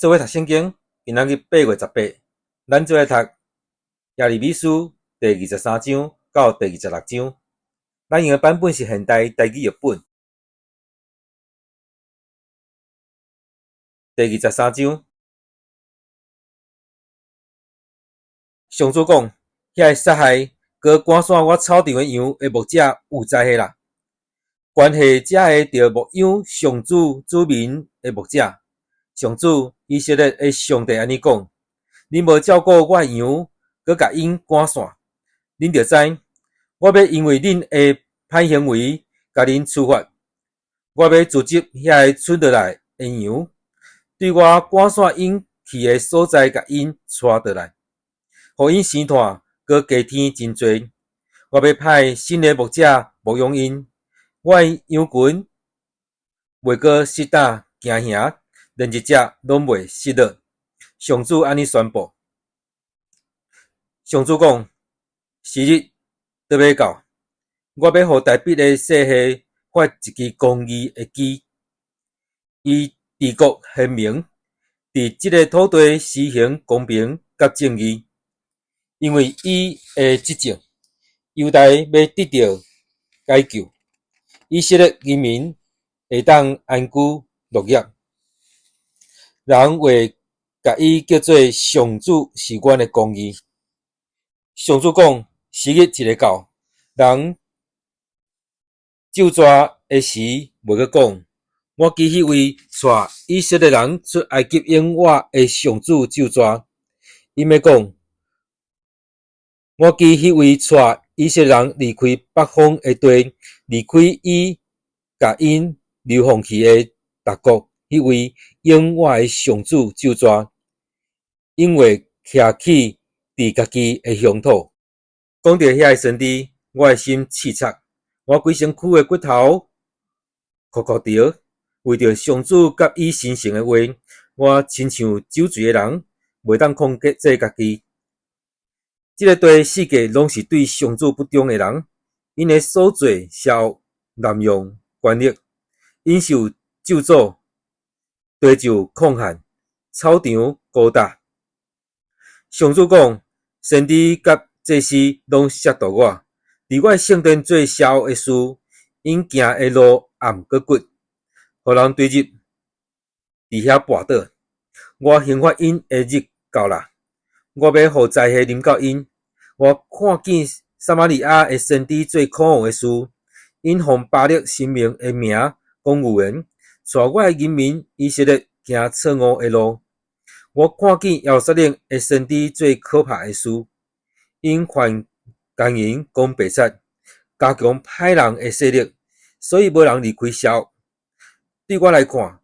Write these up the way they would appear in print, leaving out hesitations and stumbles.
做伙讀聖經，今仔日8月18，咱做伙讀耶利米書第23章到第26章。咱用的版本是現代台語譯本。第23章，上主講：遐个殺害閣趕散我草場的羊的牧者有災禍啦！關係遮个著牧養上主子民的牧者。上主以色列的上帝按呢講：恁無照顧我的羊，閣共𪜶趕散，恁著知，我欲因為恁的歹行為，共恁處罰。我欲組織遐个剩落來的羊，對我趕散𪜶去的所在，共𪜶帶倒來，予𪜶生湠，閣加添真濟。我欲派新的牧者牧養𪜶，我的羊群袂閣失膽驚惶，連一隻攏袂失落。上主按呢宣布。上主講：時日都欲到，我欲予大衛的世系發一支公義的枝，伊治國賢明，佇這个土地施行公平佮正義。因為伊的執政，猶大欲得著解救，以色列人民會當安居樂業。人會共伊叫做上主是阮的公義。上主講：時日一个到，人咒詛的時，袂閣講：我記彼位帶以色列人出埃及永活的上主咒詛。𪜶欲講：我記彼位帶以色列人離開北方的地，離開伊共𪜶流放去的逐國，彼位永活的上主咒詛。𪜶會徛起佇家己的鄉土。講著遐个先知，我的心刺赤，我規身軀的骨頭箍箍著，為著上主佮伊神聖的話，我親像酒醉的人，袂當控制家己。這个地四界攏是對上主不忠的人，𪜶的所做邪惡，濫用權力，𪜶受咒詛，地就曠旱，草場枯焦。上主講：先知佮祭司攏褻瀆我，佇我的聖殿做邪惡的事，𪜶行的路暗閣聒，予人墜入佇遐跋倒。我刑罰𪜶的日到啦，我欲予災禍臨到𪜶。我看見撒瑪利亞的先知做可惡的事，𪜶奉巴力神明的名講預言，帶我的人民以色列行錯誤的路。我看見耶路撒冷的先知做可怕的事，𪜶犯姦淫講白賊，加強歹人的勢力，所以無人離開邪惡。對我來看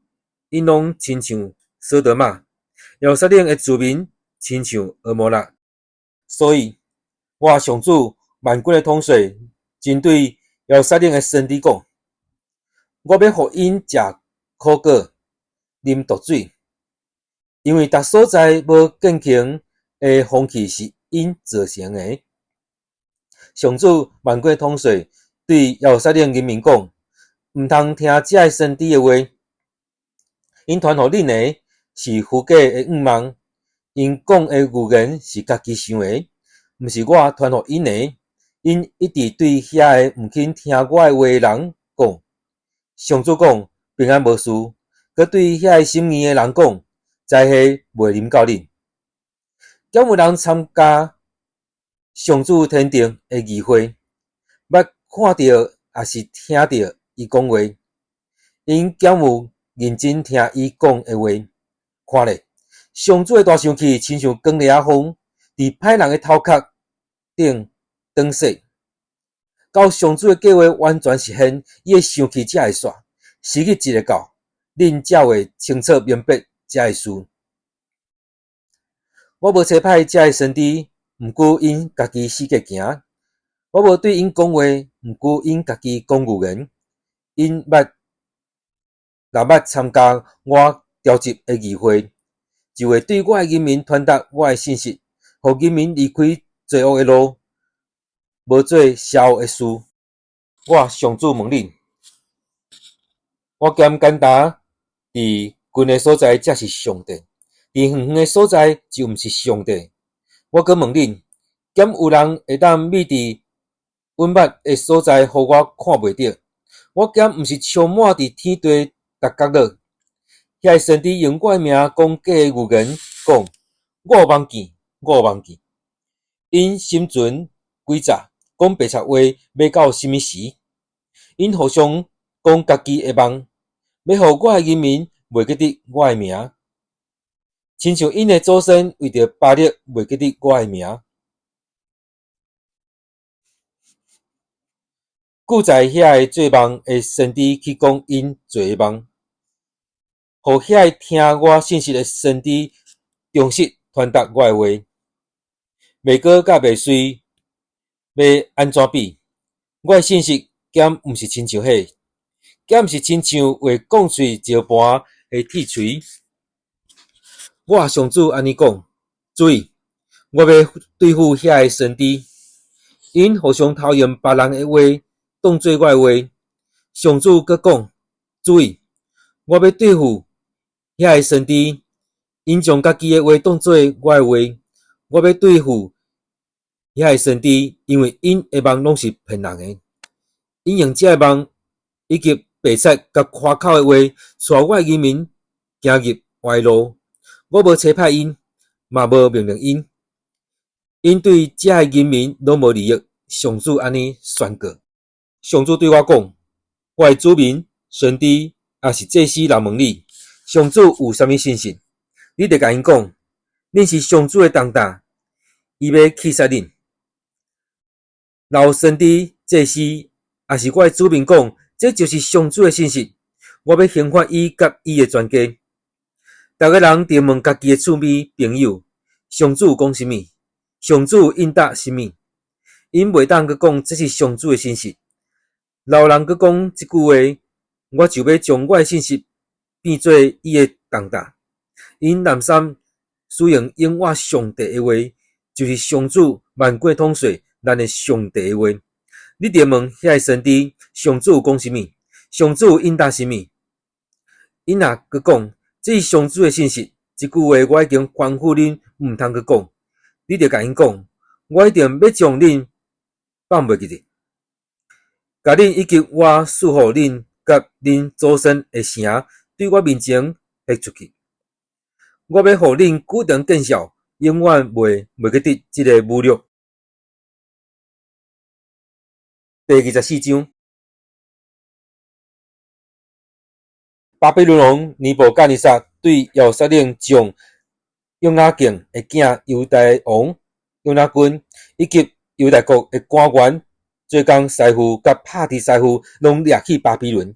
，𪜶攏親像所多瑪，耶路撒冷的子民親像蛾摩拉。所以，我上主萬軍的統帥針對耶路撒冷的先知講：我欲予𪜶食苦果，啉毒水，因為逐所在無敬虔的風氣是𪜶造成的。上主萬軍的統帥對耶路撒冷人民講：毋通聽這个先知的話，𪜶傳予恁的是虛假的願望，𪜶講的預言是家己想的，毋是我傳予𪜶的。𪜶一直對遐个毋肯聽我的話的人講：上主講平安無事，閣對遐个心硬的人講：災禍袂臨到恁。敢有人參加上主天定的議會，捌看著抑是聽著伊講話？𪜶敢有認真聽伊講的話？看咧，上主的大生氣親像狂烈仔風，佇歹人的頭殼頂轉逝。到上主的計劃完全實現，伊的生氣才會煞。時日一个到，恁才會清楚明白這个事。我無差派這个先知，毋過𪜶家己四界行。我無對𪜶講話，毋過𪜶家己講預言。𪜶捌若捌參加我召集的議會，就會對我的人民傳達我的信息，予人民離開罪惡的路，無做邪惡的事。我上主問恁：我兼簡單佇近的所在，才是上帝。佇遠遠的所在就毋是上帝。我閣問恁，敢有人會當覕佇隱密的所在，予我看袂著？我敢毋是充滿佇天地逐角落？遐个先知用我的名講假的預言，講我有夢見，我有夢見。𪜶心存詭詐，講白賊話，欲到啥物時？𪜶互相講家己的夢，欲予我的人民袂記得我的名，親像𪜶的祖先為著巴力袂記得我的名。故在遐个做夢的先知去講𪜶做的夢，予遐个聽我信息的先知忠實傳達我的話。袂高佮袂媠，欲按怎比？我的信息敢毋是親像火？敢毋是親像會講碎石盤的鐵錘？我上主按呢講：注意，我欲對付遐个先知，𪜶互相偷用別人的話當做我的話。上主閣講：注意，我欲對付遐个先知，𪜶將家己的話當做我的話。我欲對付遐个先知，因為𪜶的夢攏是騙人的，𪜶用這个夢以及白賊佮誇口的話，帶我的人民行入歪路。我無差派𪜶，嘛無命令𪜶，𪜶對這个人民攏無利益。上主按呢宣告。上主對我講：我的子民、先知，抑是祭司若問你，上主有啥物信息？你著共𪜶講，恁是上主的重擔，伊欲氣殺恁。若有先知、祭司，抑是我的子民講，這就是上主的信息，我欲刑罰伊佮伊的全家。逐个人著問家己的厝邊朋友，上主講啥物？上主應答啥物？𪜶袂當閣講這是上主的信息。若有人閣講這句話，我就欲將我的信息變做伊的重擔。𪜶濫衢使用永活上帝的話，就是上主萬軍統帥咱的上帝的話。你著問遐个先知，上主講啥物？上主應答啥物？𪜶若閣講，這是上主的信息，這句話我已經吩咐恁毋通閣講。你著共𪜶講，我一定欲將恁放袂記得，共恁以及我賜予恁佮恁祖先的城，對我面前彼出去。我欲予恁久長見笑，永遠袂袂記得這个侮辱。第24章，巴比倫王尼布甲尼撒對耶路撒冷將約雅敬的囝猶大王約雅斤，以及猶大國的官員、做工師傅佮拍鐵師傅，攏掠去巴比倫。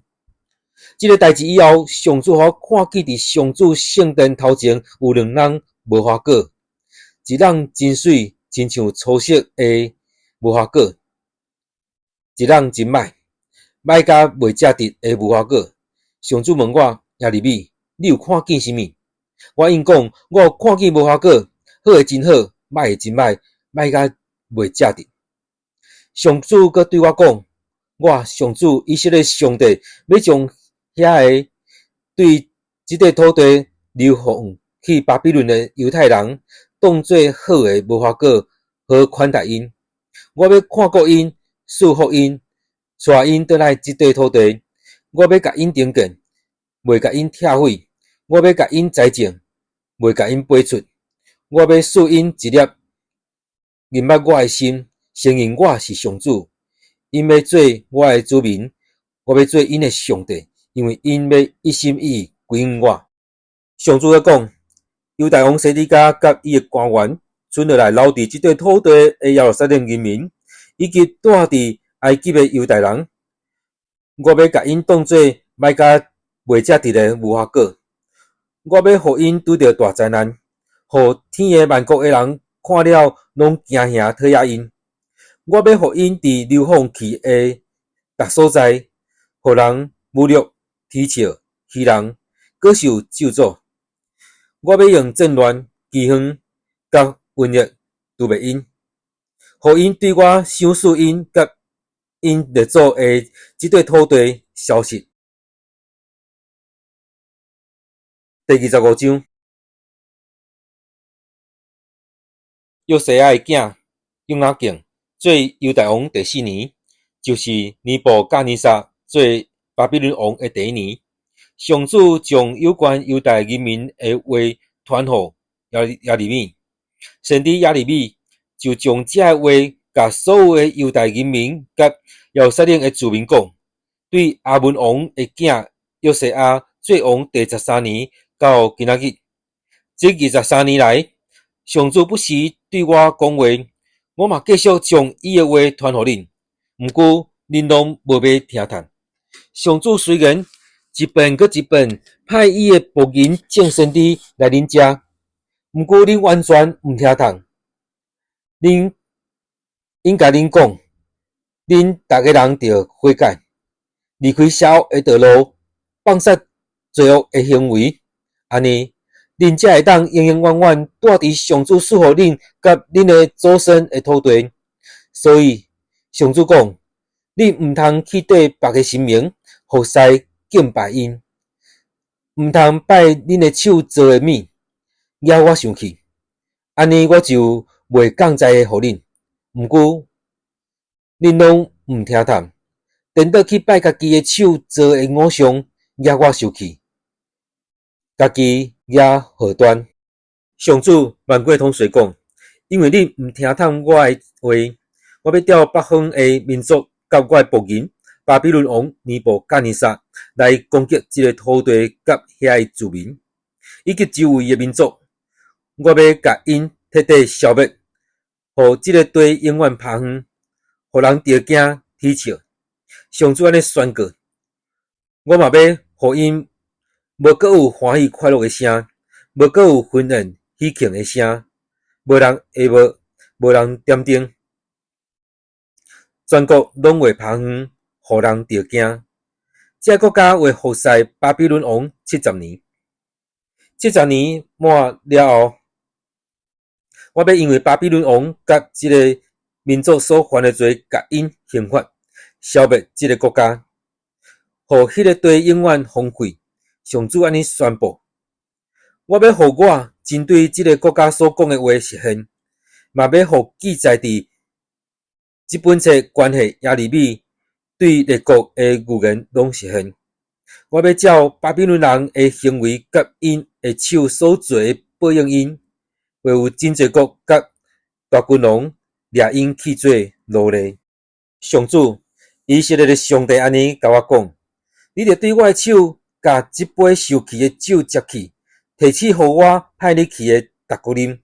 這个代誌以後，上主予我看見佇上主聖殿頭前有兩籠無花果，一籠真媠，親像粗色的無花果；一籠真歹，歹甲袂食得的無花果。上主問我：耶利米，你有看見啥物？我應講：我有看見無花果，好的真好，歹的真歹，歹甲袂食得。上主閣對我講：我上主以色列上帝欲將遐个對這塊土地流放去巴比倫的猶太人，當做好的無花果，好款待𪜶。我欲看顧𪜶，賜福𪜶，帶𪜶轉來這塊土地。我欲共𪜶重建，袂共𪜶拆毀；我欲共𪜶栽種，袂共𪜶拔出。我欲賜𪜶一粒認捌我的心，承認我是上主。𪜶欲做我的子民，我欲做𪜶的上帝，因為𪜶欲一心一意歸向我。上主閣講，猶大王西底家佮伊的官員，剩落來留佇這塊土地的耶路撒冷人民，以及住佇埃及的猶大人，我欲共𪜶當做歹甲袂食得的無花果，我欲予𪜶拄著大災難，予天下萬國的人看了攏驚嚇討厭𪜶。我欲予𪜶佇流放去的逐所在，予人侮辱、啼笑、欺人，閣受咒詛。我欲用戰亂、饑荒、佮瘟疫除滅𪜶，予𪜶對我賞賜𪜶佮𪜶列祖的這塊土地消失。第25章。約西亞的囝約雅敬做猶大王第四年，就是尼布甲尼撒做巴比倫王的第一年，上主將有關猶大人民的話傳予耶利米。先知耶利米就將這个話共所有的猶大人民佮耶路撒冷的住民講，對亞歕王的囝約西亞做王第十三年到今仔日，這23年來，上主不時對我講話，我嘛繼續將伊的話傳予恁，毋過恁攏無欲聽從。上主雖然一遍閣一遍派伊的僕人眾先知來恁遮，毋過恁完全毋聽從。𪜶共恁講，恁逐个人著悔改，離開邪惡的道路，放殺罪惡的行為，按呢，恁才會當永永遠遠蹛佇上主賜予恁佮恁的祖先的土地。所以，上主講，恁毋通去綴別个神明服侍敬拜𪜶，毋通拜恁的手做的物，惹我生氣。按呢，我就袂降災予恁。毋過，恁攏毋聽從，顛倒去拜家己的手做的偶像，惹我生氣，家己惹禍端。上主萬軍的統帥講：因為恁毋聽從我的話，我欲調北方的民族佮我的僕人巴比倫王尼布甲尼撒來攻擊這个土地佮遐的住民，以及周圍的民族。我欲共𪜶徹底消滅，予這个地永遠拋荒，予人著驚恥笑。上主按呢宣告，我嘛欲予𪜶無閣有歡喜快樂的聲，無閣有婚宴喜慶的聲，無人下帽，無人點燈，全國攏會拋荒，予人著驚。這个國家會服侍巴比倫王七十年，七十年滿了後，我欲因為巴比倫王佮這个民族所犯的罪，共𪜶刑罰，消滅這个國家，予彼个地永遠荒廢。上主按呢宣布：我欲予我針對這个國家所講的話實現，嘛欲予記載佇這本冊關係耶利米對列國的預言攏實現。我欲照巴比倫人的行為佮𪜶的手所做的報應𪜶，會有真濟國佮大君王掠𪜶去做奴隸。上主以色列的上帝按呢共我講：你著對我的手共這杯受氣的酒接去，提去予我派你去的逐國啉。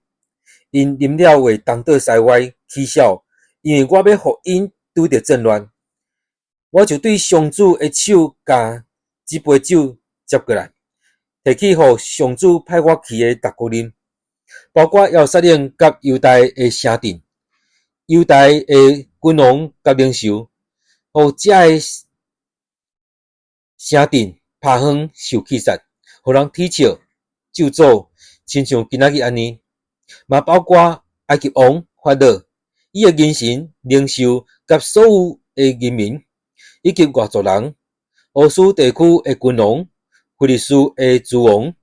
𪜶啉了會東倒西歪，起痟，因為我欲予𪜶拄著戰亂。我就對上主的手共這杯酒接過來，提去予上主派我去的逐國啉，包括耶路撒冷佮猶大的城鎮、猶大的君王佮領袖，予遮的城鎮拋荒受棄殺，予人恥笑、咒詛，親像今仔日按呢。嘛包括埃及王法老、伊的人臣、領袖佮所有的人民，以及外族人、烏斯地區的君王、非利士的諸王、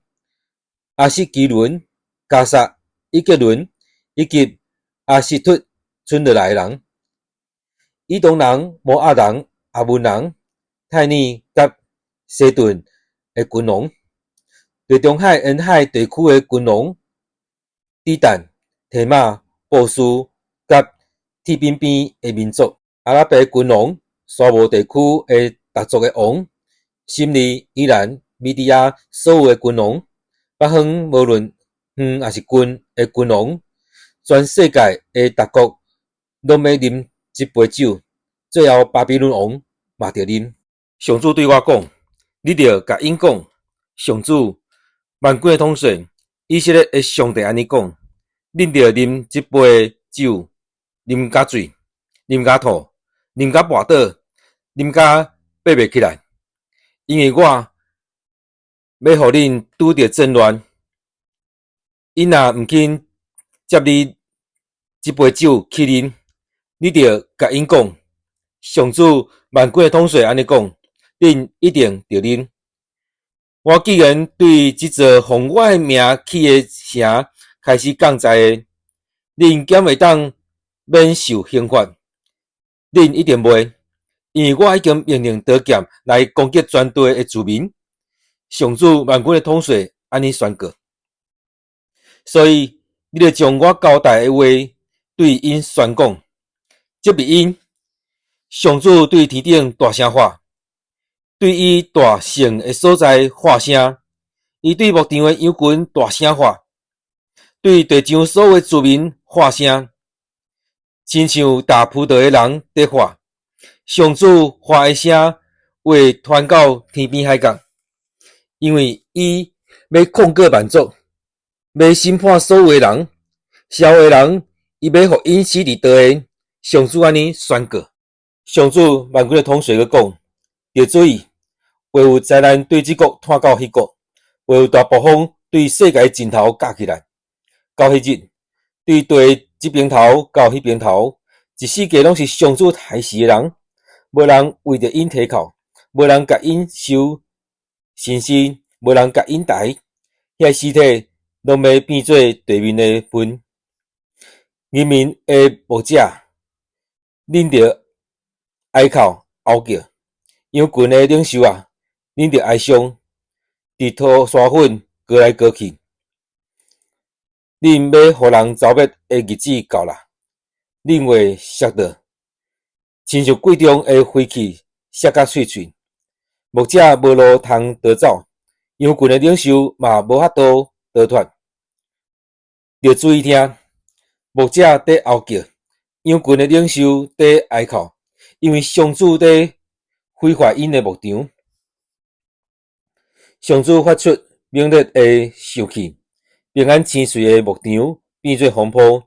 亞實基倫、迦薩、以革倫，以及亞實突剩落來的人、以東人、摩押人、亞捫人、泰爾佮西頓的君王、地中海沿海地區的君王、底但、提瑪、布斯佮鐵邊邊的民族、阿拉伯君王、沙漠地區的逐族的王、心利、以蘭、米底亞所有的君王、北方無論遠抑是近的君王，全世界的逐國攏欲啉這杯酒，最後巴比倫王嘛著啉。上主對我講：你著共𪜶講，上主萬軍的統帥以色列的上帝按呢講：恁著啉這杯酒，啉甲醉，啉甲吐，啉甲跋倒，啉甲爬袂起來，因為我欲予恁拄著戰亂。𪜶若毋肯接你這杯酒去啉，你著共𪜶講：上主萬軍的統帥按呢講，恁一定著啉。我既然對這座奉我的名起的城開始降災，恁敢會當免受刑罰？恁一定袂，因為我已經命令刀劍來攻擊全地的子民。上主萬軍的統帥按呢宣告。所以，你著將我交代的話對𪜶宣講，責備𪜶。上主對天頂大聲喊，對伊大聖的所在喊聲，伊對牧場的羊群大聲喊，對地上所有的子民喊聲，親像打葡萄的人佇喊。上主喊的聲會傳到天邊海角，因為伊欲控告萬族，欲審判所有的人，邪惡的人，伊欲予𪜶死佇地下。上主按呢宣告。上主萬軍的統帥閣講：著注意，會有災難對這國湠到彼國，會有大暴風對世界盡頭夾起來。到彼日，對地的這邊頭到彼邊頭，一四界攏是上主刣死的人，無人為著𪜶提哭，無人共𪜶收身屍，無人共𪜶抬，遐屍體攏欲變做地面的糞。人民的牧者，恁著哀哭嚎叫；羊群的領袖啊，恁著哀傷，佇塗沙粉軋來軋去。恁欲予人蹂躪的日子到啦，恁會摔倒，親像櫃中的飛器摔甲碎碎。牧者無路通逃走，羊群的領袖嘛無法度逃脫。著注意聽，牧者佇嚎叫，羊群的領袖佇哀哭，因為上主佇毀壞𪜶的牧場。上主發出猛烈的生氣，平安青翠的牧場變做荒坡。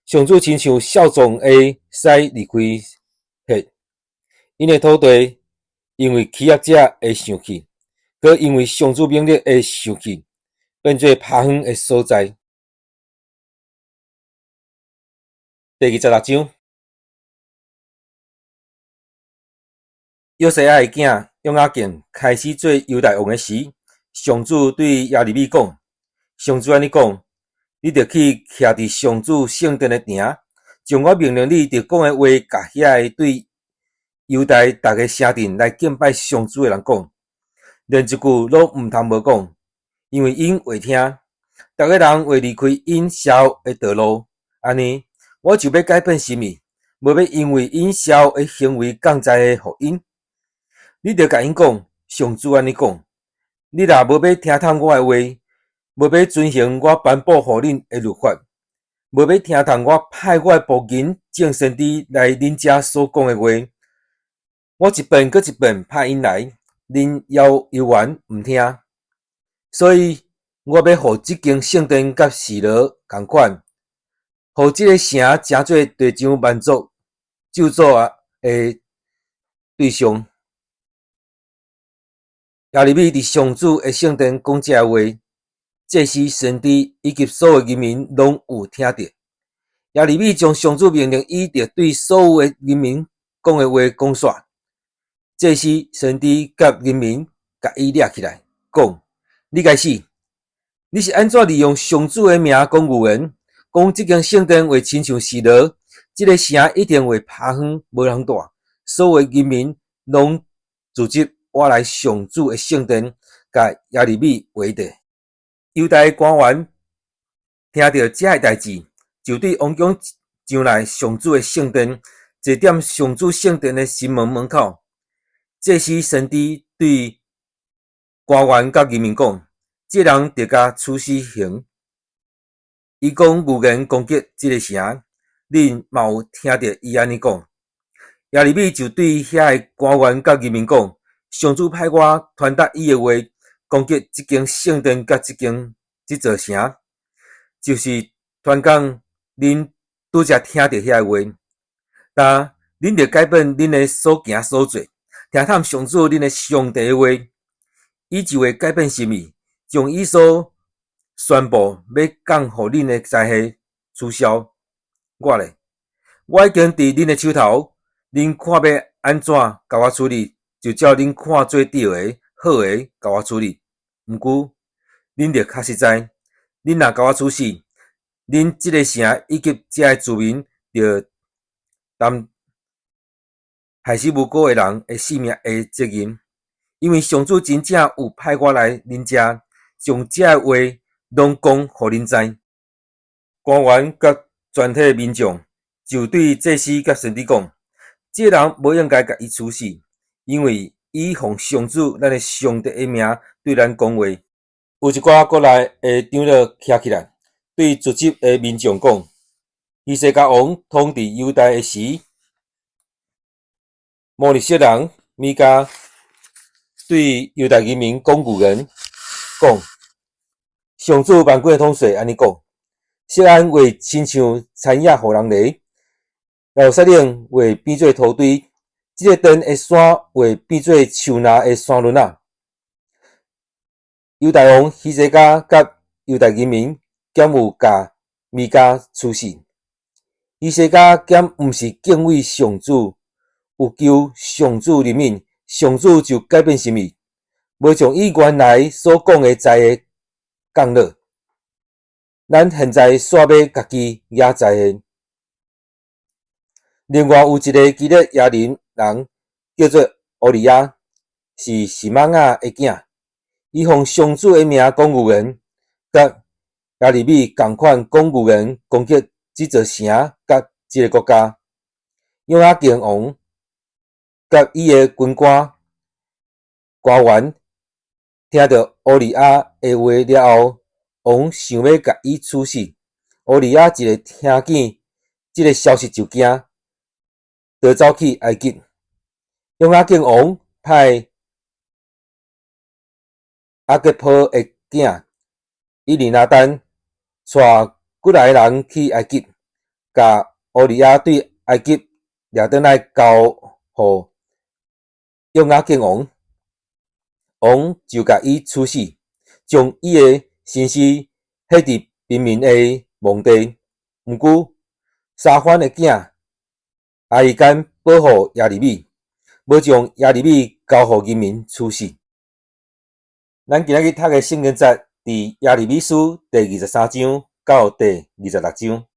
上主親像少壯的獅離開彼，𪜶的土地因為欺壓者的生氣，閣因為上主猛烈的生氣，變做拍園的所在。第26章，約西亞的囝約雅敬開始做猶大王的時，上主對耶利米講：上主按呢講，你著去徛佇上主聖殿的埕，將我命令你著講的話，共遐个對猶大逐个城鎮來敬拜上主的人講，連一句攏毋通無講，因為𪜶會聽，逐个人會離開𪜶邪惡的道路，按呢，我就欲改變心意，無欲因為𪜶邪惡的行為降災禍予𪜶。你著共𪜶講，上主按呢講：你若無欲聽從我的話，無欲遵行我頒布予恁的律法，無欲聽從我派我的僕人眾先知來恁遮所講的話，我一遍閣一遍派𪜶來，恁猶猶原毋聽。所以，我欲予這間聖殿佮示羅仝款，予這个城成做地上萬族咒詛的對象。耶利米佇上主的聖殿講這个話，祭司、先知以及所有人民攏有聽著。耶利米將上主命令伊著對所有的人民講的話講煞。祭司、先知佮人民共伊掠起來，講：你該死！你是按怎利用上主的名講預言，講這間聖殿會親像示羅，這个城一定會拍園，無人蹛。所有人民攏聚集倚來上主的聖殿，共耶利米圍著。猶大官員聽著這个代誌，就對王宮上來上主的聖殿，坐踮上主聖殿的新門門口。祭司、先知對官員佮人民講：這人著共處死刑。伊講預言攻擊這个城，恁嘛有聽著伊按呢講。耶利米就對遐个官員佮人民講：上主派我傳達伊的話，攻擊這間聖殿佮這座城，就是傳講恁拄才聽著遐个話。但恁著改變恁的所行所做，聽探上主恁的上帝的話，伊就會改變心意，將伊所宣布欲降予恁的災禍取消。我咧，我已經佇恁的手頭，恁看欲按怎共我處理，就照恁看做對的、好的，共我處理。毋過，恁著確實知，恁若共我處死，恁恁這个城以及遮的住民著擔害死無辜的人的性命的責任，因為上主真正有派我來恁遮，將這个話攏講予恁知。官員佮全體民眾就對祭司佮先知講：這个人無應該共伊處死，因為伊奉上主咱的上帝的名對咱講話。有一寡國內的長老徛起來，對聚集的民眾講：希西家王統治猶大的時，摩利設人米迦對猶大人民講預言，講：上主萬軍的統帥按呢講：錫安會親像田野予人犁，耶路撒冷會變做土堆，這个殿的山會變做樹林的山崙仔。猶大王希西家佮猶大人民敢有共米迦處死？希西家敢毋是敬畏上主，有求上主憐憫，上主就改變心意，無將伊原來所講的災禍降落。咱現在煞欲家己惹災禍。另外有一个基列雅琳人叫做烏利亞，是示瑪雅的囝，伊奉上主的名講預言，佮耶利米仝款講預言，攻擊這座城佮這个國家。約雅敬王佮伊的軍官官員聽著烏利亞的話了後，王想欲共伊處死。烏利亞一个聽見這个消息就驚，逃走去埃及。約雅敬王派亞結波的囝以利拿單帶幾若个人去埃及，共烏利亞對埃及掠轉來交予約雅敬王，王就共伊處死，將伊的身屍火佇平民的墓地。毋過，沙番的囝亞希敢保護耶利米，無將耶利米交予人民處死。咱今仔日讀的聖經節，佇耶利米書第23章到第26章。